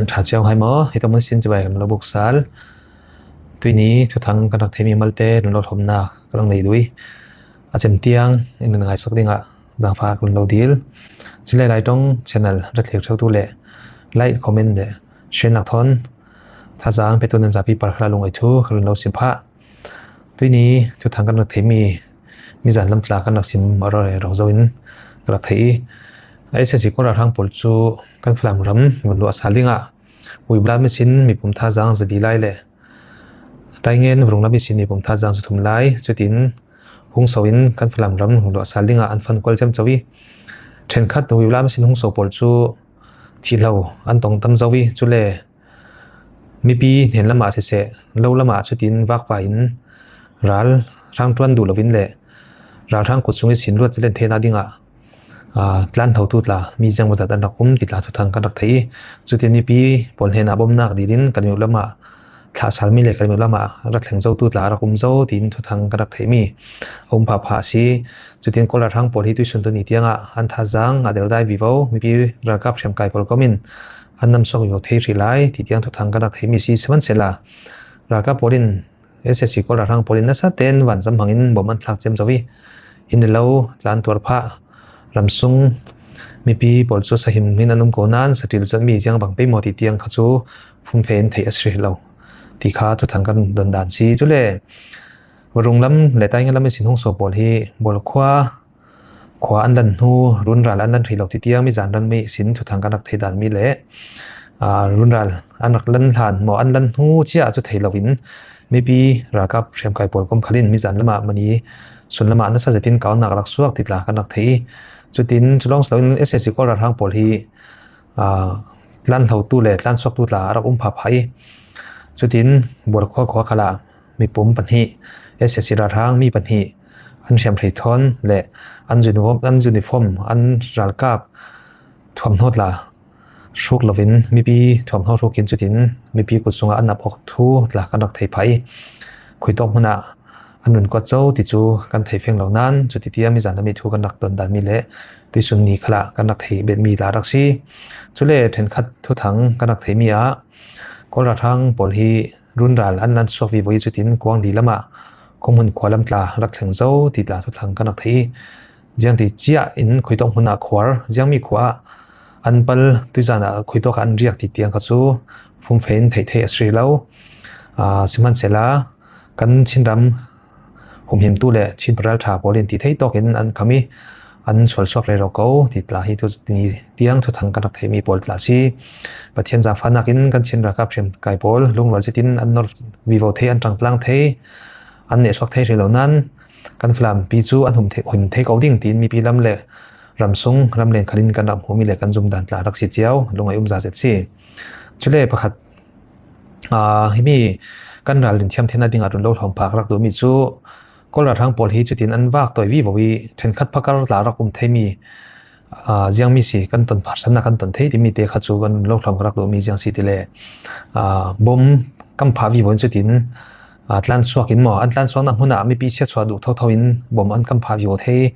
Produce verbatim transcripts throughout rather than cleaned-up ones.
Ṭha ciau hai maw, hi tawh mun sin cibai kan lo buk sal. Tuini thuthang kan rak theimi malte run lo hlawmna kan rak nei duh. A cem tiang in ngaihsak dingah zangfak run lo dil. Cule Laiṭawng channel rak thlir ṭheutu le like, comment le share nak thawn thazaang petu nan zapi par khala lungawi thu run lo sim phah. Tuini thuthang kan rak theimi mizan lam tla kan rak sim a rawk zo in kan rak thei i, S S C Kawl ralhrang pawl cu kan Falam ram vun luah sal dingah Wibla misin mipum thazaang zali lai le Taingen vurung lam ihsin mipum thazaang zathum lai, cutin hung so in kan Falam ram hung luah sal dingah an fan kual ciamco i, ṭhenkhat Wibla ihsin hung so pawl cu thihlo an tong tam zo i, cule mipi hnen lamah siseh, lo lamah cutin vakvai in ralhrang ṭuan duh lovin le ralhrang kut sung ihsin luat zalen theihna dingah aa, tlan hlotu tla mi ziangmawzat an rak um ti tla thuthang kan rak thei i, cutin mipi pawl hnenah bawmhnak dilin kan meuh lamah thlahsalmi le kan meuh lamah rak thleng zotu tla a rak um zo tiin thuthang kan rak theihmi a um phahphah a si. Cutin Kawl ralhrang pawl hi tuihsun tuni tiangah an thazaang a deldai vivo, mipi ralkap hriamkai pawl komin an namsuak vivo thei hrih lai ti tiang thuthang kan rak theihmi a si. Sihmanhsehla ralkap pawl in S S C Kawl ralhrang pawl in nasa tein vanzam hmangin bawm an thlak ciamco i, inn le lo tlan tuar phah, ramsung mipi pawl cu sahim in an um ko nain saṭil zuatmi ziang bang peimaw ti tiang kha cu fumfe in theih a si lo ti kha thuthang kan don dan si. Cule vurung lam le Taingen lam ihsin hung so pawl hi Bawlkhua khua an lan hnu runral an lan hrih lo ti tiang mizan ram mi sin thuthang kan rak thei dan mi le, aa, runral an rak lan hlan maw an lan hnu cia cu thei loin mipi ralkap hriamkai pawl kom khalin mizan lamah mani sun lamah nasa zetin kaunak rak suak ti tla kan rak thei i, cutin culawng si loin S S C Kawl ralhrang pawl hi, aa, tlan hlotu le tlan suaktu tla a rak um phahphah i, cutin Bawlkhua khua khalah mipum pahnih, S S C ralhrang mi pahnih an hriamhrei thawn le an uniform, an uniform, an ralkap thuamhnaw tla hruk loin mipi thuamhnaw hrukin cutin mipi kut sungah an ap awk thu tla kan rak thei phah i, khuitawk hmunah an run kuat zo ti cu kan thei feng lo nain cuti tiang mizan lam i thu kan rak ton dan mi le tuihsun ni khalah kan rak thei bet mi tla rak si. Cule ṭhenkhat thuthang kan rak theimi ah Kawl ralhrang pawl hi runral an lan suak vivo i, cutin Kuangli lamah khuahmun khua lam tla rak thleng zo ti tla thuthang kan rak thei i, ziangti ciah in khuitawk hmunah khuar ziangmi khua ah an pal tuizan ah khuitawk ah an riak ti tiang kha cu fumfe in theih theih a si lo. Aa, sihmanhsehla kan Chinram humhimtu le Chin paralṭha pawl in ti thei tawkin an kham i, an sual suak rero ko ti tla hi tuni tiang thuthang kan rak theihmi pawl tla a si. Pathian zaangfahnak in kan Chin ralkap hriamkai pawl lungrual zetin an nor vivo thei, an ṭangtlang thei, an nehsuak thei hrih lo nain kan Falam pi cu an hum thei, hum thei ko ding tiin mipi lam le ramsung ramlen khalin kan rak hmuhmi le kan zumdan tla rak si cio, lungawi umza zet si. Cule pakhat, aa, himi kan ral rin thiam theihna dingah run lo hlawm phak rak duhmi cu Kawl ralhrang pawl hi cutin an vak tawi vivo i ṭhenkhat phakar tla rak um theimi, aa, ziangmi si kan ton, harsatnak kan ton thei timi te kha cu kan lo hlawm rak duhmi ziang si ti le, aa, bom kam phah vivo in cutin, aa, tlan suak in maw, an tlan suaknak hmunah mipi siatsuah duh thotho in bom an kam phah vivo thei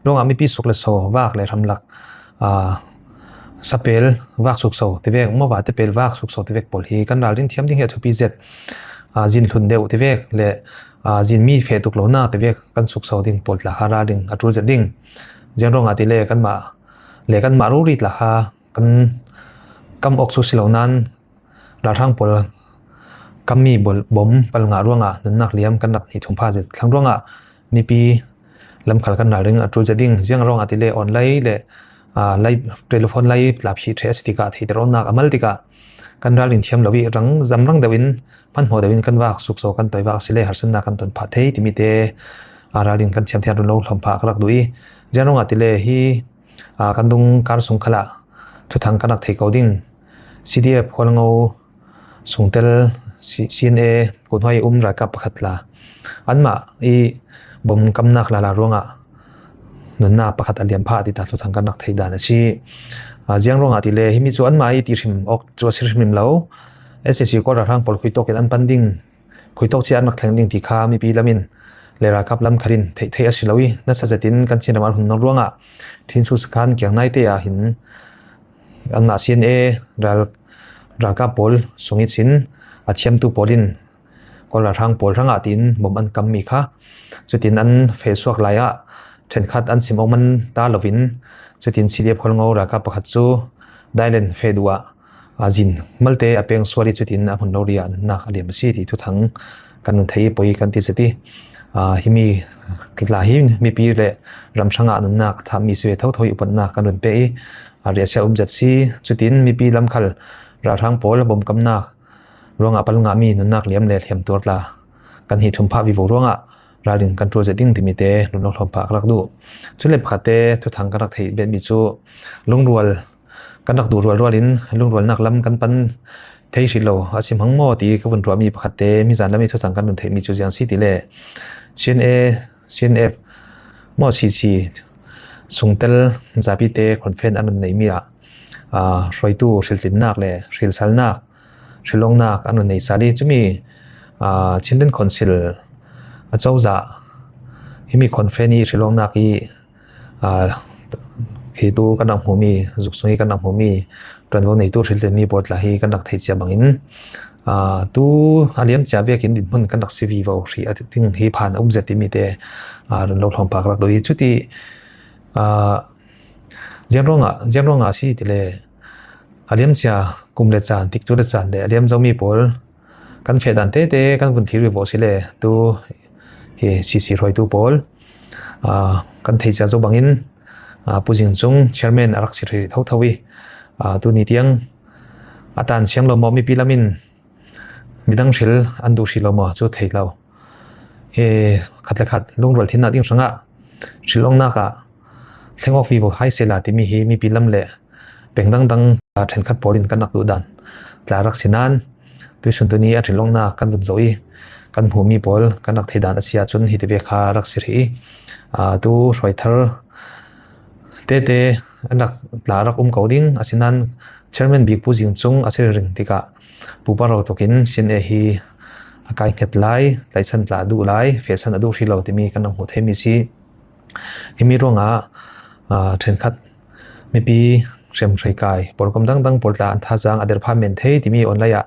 ruangah mipi suk le so vak le hramlak, aa, sapel vak sukso tivek, mawva tepel vak sukso tivek pawl hi kan ral rin thiam ding hi a thupi zet. Aa, zin hlun deuh tivek le, aa, zin mi feh tuk lonak tivek kan sukso ding pawl tla kha ral ding a ṭul zet ding. Ziang ruangah ti le kanmah le kanmah rori tla kha kan kam awk cu si lo nain ralhrang pawl kammi bom pal ngah ruangah nunnak liam kan rak hnih thum pha zet thlang ruangah mipi lamkhal kan ralring a ṭul zet ding. Ziang ruangah ti le online le, aa, lai, telephone lai tla phih ṭheh a si tikah theihter awknak a mal tikah kan ralring thiam lo i rang zam rang deuh in hmanhmawh deuh in kan vak sukso kan tawi vak a si le harsatnak kan ton phah thei timi te, aa, ralring kan thiam thiam run lo hlawm phah ka rak duh i ziang ruangah ti le hi aa, kan dung kar sung khalah thuthang kan rak thei ko ding. C D F Hualngo sungtel C-, C N A Kunhuai um ralkap pakhat tla anmah i bom kamnak lala ruangah nunnak pakhat a liam phah ti ta thuthang kan rak thei dan a si. Aa, ziang ruangah ti le himi cu anmah i ti hrim awk cu a si hrim lo. S S C Kawl ralhrang pawl khuitawk in an pan ding, khuitawk cia an rak thleng ding ti kha mipi lam in le ralkap lam khalin theih theih a si lo i, nasa zetin kan Chin ram a hun nor ruangah Thinsu sakhan kiang naite ah hin anmah C N A ral ralkap pawl sung ihsin a thiamtu pawl in Kawl ralhrang pawl hrangah tiin bom an kam mi kha, chutin an feh suak lai-ah ṭhenkhat an sim awk man ta lovin, chutin C D F Hualngo ralkap pakhat chu Thailand feh duh ah a zin malte a peng sual i, chutin a hmun lo ri-ah nunnak a liam a si ti thuthang kan nun thei i, poi kan ti zet i, aa, himi tla hi mipi le ram hrangah nunnak a thah mi si ve thotho i upatnak kan run pe i, a riahsia um zet si. Chutin mipi lam khal ralhrang pawl bom kamnak ruangah pal ngahmi nunnak liam le hliam tuar tla kan hi thum phah vivo ruangah ralrin kan ṭul zet ding timi te lunglawm hlawm phah ka rak duh. Chule pakhatte thuthang kan rak theih bet mi chu lungrual kan rak duh rualrual in lungrualnak lam kan pan thei hrih lo a si hmang maw ti ka vun ruahmi pakhatte mizan lam i thuthang kan run theihmi chu ziang si ti le, C N A, C N F maw, C C sungtel zapite conference an run neihmi ah, aa, hruaitu hrilhlinnak le hrilsalnak, hrilawknak an run nei sal i, chumi, aa, Chinland Council a cozah himi conference i hrilawknak i, aa, hi tu kan rak hmuhmi, zuk sung i kan rak hmuhmi ṭuanvo neitu hrilhlinmi pawl tla hi kan rak theih cia bangin, aa, tu a liam cia vekin dinhmun kan rak si vivo hrih a ding hi phan a um zet timi te, aa, lunglawm hlawm phah ka rak duh i, chuti, aa, ziang ruangah, ziang ruangah a si ti le, a liam cia kum le caan, tikcu le caan le a liam zomi pawl kan feh dan tete kan vun thlir vivo si le, tu hi C C hruaitu pawl, aa, kan thei cia zo bangin, aa, Pu Zing Cung chairman a rak si hrih thotho i, aa, tuni tiang a tan siang lo maw, mipi lam in midang hril an duh hrih lo maw chu thei lo. Hi khat le khat lungrual thinna ding hrangah hrilawknak ah thleng awk vivo hai sela timi hi mipi lam le peng dangdang, aa, ṭhenkhat pawl in kan rak duh dan tla rak si nan, tuisun tuni a hrilawknak kan vun zoh i kan hmuhmi pawl kan rak thei dan a si ahcun hiti ve kha rak si hrih i, aa, tu hruai thar tete an rak tla rak um ko ding. Asinan chairman bik Pu Zing Cung a si ringring tikah Pu Paro tukin C N A hi a kai hnget lai, tlaihsan tla a duh lai, fehsan a duh hrih lo timi kan rak hmuh theimi si. Himi ruangah, aa, ṭhenkhat mipi hriamhrei kai, pawlkom dangdang pawl tla an thazaang a derpha men thei timi online ah,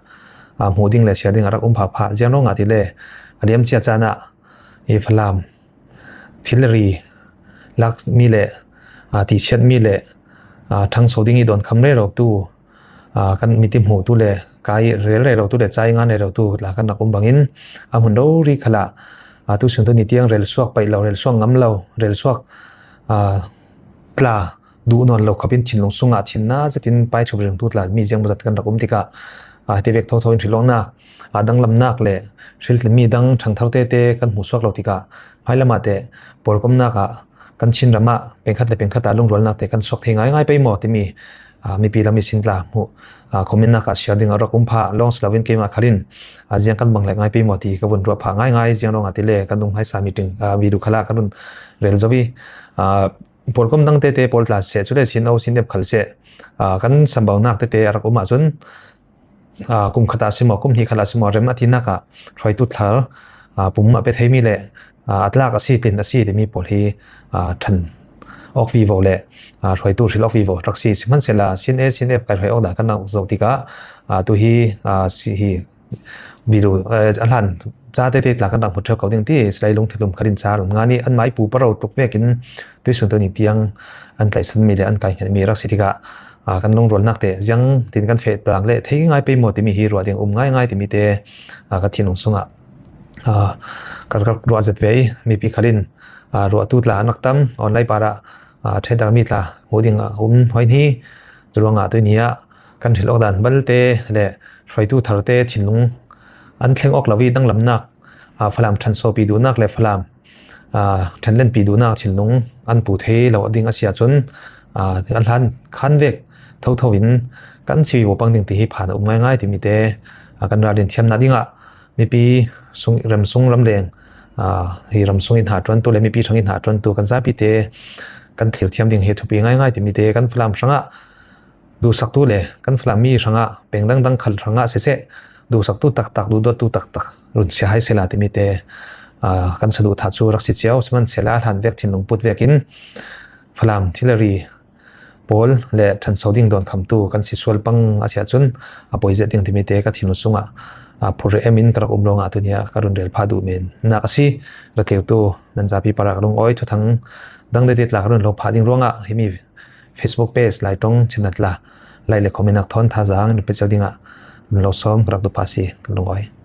aa, hmuh ding le siar ding a rak um phapha. Ziang ruangah ti le, a liam cia caan ah i Falam thil le ri lak mi le, aa, tichiat mi le, aa, ṭhangso ding i dawnkham rero tu, aa, kan miti hmuh tu le kai rel rero tu le cai ngan rero tu tla kan rak um bangin a hmun rori khalah, aa, tuisun tuni tiang rel suak paih lo, rel suak ngam lo, rel suak, aa, tla duh nawn lo khawpin thinlung sungah thinna zetin pai ṭhup ringtu tla mi ziang maw zat kan rak um tikah, aa, hiti vek thotho in hrilawknak, aa, danglamnak le hrilhlinmi dang ṭhangthar tete kan hmuh suak lo tikah hmailam ah teh pawlkomnak ah kan Chin ram ah pengkhat le pengkhat ah lungrualnak te kan suak thei ngaingai pei maw timi, aa, mipi lam i sin tla hmuh, aa, comment-nak ah share ding a rak um phah lawng si loin keimah khalin, aa, ziang kan bang lek ngai pei maw ti ka vun ruah phah ngaingai. Ziang ruangah ti le kan um hmaisa meeting, aa, video khalah kan run rel zo i, aa, pawlkom dang tete pawl tla seh, cule sin o sin ep khal seh, aa, kan sambaunak tete a rak um ahcun, aa, kum khat ah si maw, kum hnih khat ah si maw, rem a tinak ah hruaitu thar, aa, pum a pe theimi le, aa, a tlak a si, tlin a si timi pawl hi, aa, ṭhan awk vivo le, aa, hruaitu hril awk vivo rak si. Sihmanhsehlaw, sin e, sin ep kai hruai awk dan kan rak zoh tikah, aa, tu hi, aa, si hi, video, eh, a hlan ca tete tla kan rak hmu ṭheu ko ding ti, Silai lung thilum khalin ca run ngan i, anmah i pu paro tuk vekin tuisun tuni tiang an tlaihsanmi le an kai hngetmi rak si tikah, aa, kan lungrualnak te ziang tin kan feh tlang le thei ngai pei maw timi hi ruah ding um ngaingai timi te, aa, ka thinlung sungah, aa, kan rak ruah zet ve i, mipi khalin, aa, ruahtu tla an rak tam, online par ah, aa, ṭhendarmi tla hmuh ding a um hoi hni. Curuangah tuini ah kan hril awk dan balte le hruaitu tharte thinlung an thleng awk lo i danglamnak, aa, Falam ṭhansopi duhnak le Falam, aa, ṭhanlenpi duhnak thinlung an pu thei lo ding a si ahcun, aa, an hlan khan vek thotho in kan si vivo pang ding ti hi phan a um ngaingai timi te, aa, kan ralrin thiamnak dingah mipi sung, ramsung ramleng, aa, hi ramsung i hna ṭuantu le mipi hrang i hna ṭuantu kan zapi te kan thlir thiam ding hi thupi ngaingai timi te kan Falam hrangah duhsaktu le kan Falam mi hrangah peng dangdang khal hrangah siseh, duhsaktu taktak, duhdawttu taktak run sia hai sehla timi te, aa, kan saduhthah cu rak si cio. Sihmanhsehlaw, hlan vek thinlung put vekin Falam thilri pawl le ṭhanso ding dawnkhamtu kan si sual pang a si ahcun a pawi zet ding timi te ka thinlung sungah, aa, phurh em in ka rak um ruangah tuni ah ka run rel phah duh men. Nak a si, rak tleutu nan zapi parah ka lungawi. Thuthang dang deuh te tla ka run lo phah ding ruangah himi Facebook page Lai Ṭong channel tla like le comment nak thawn thazaang in pe cio dingah run lo sawm ka rak duh phah si, ka lungawi.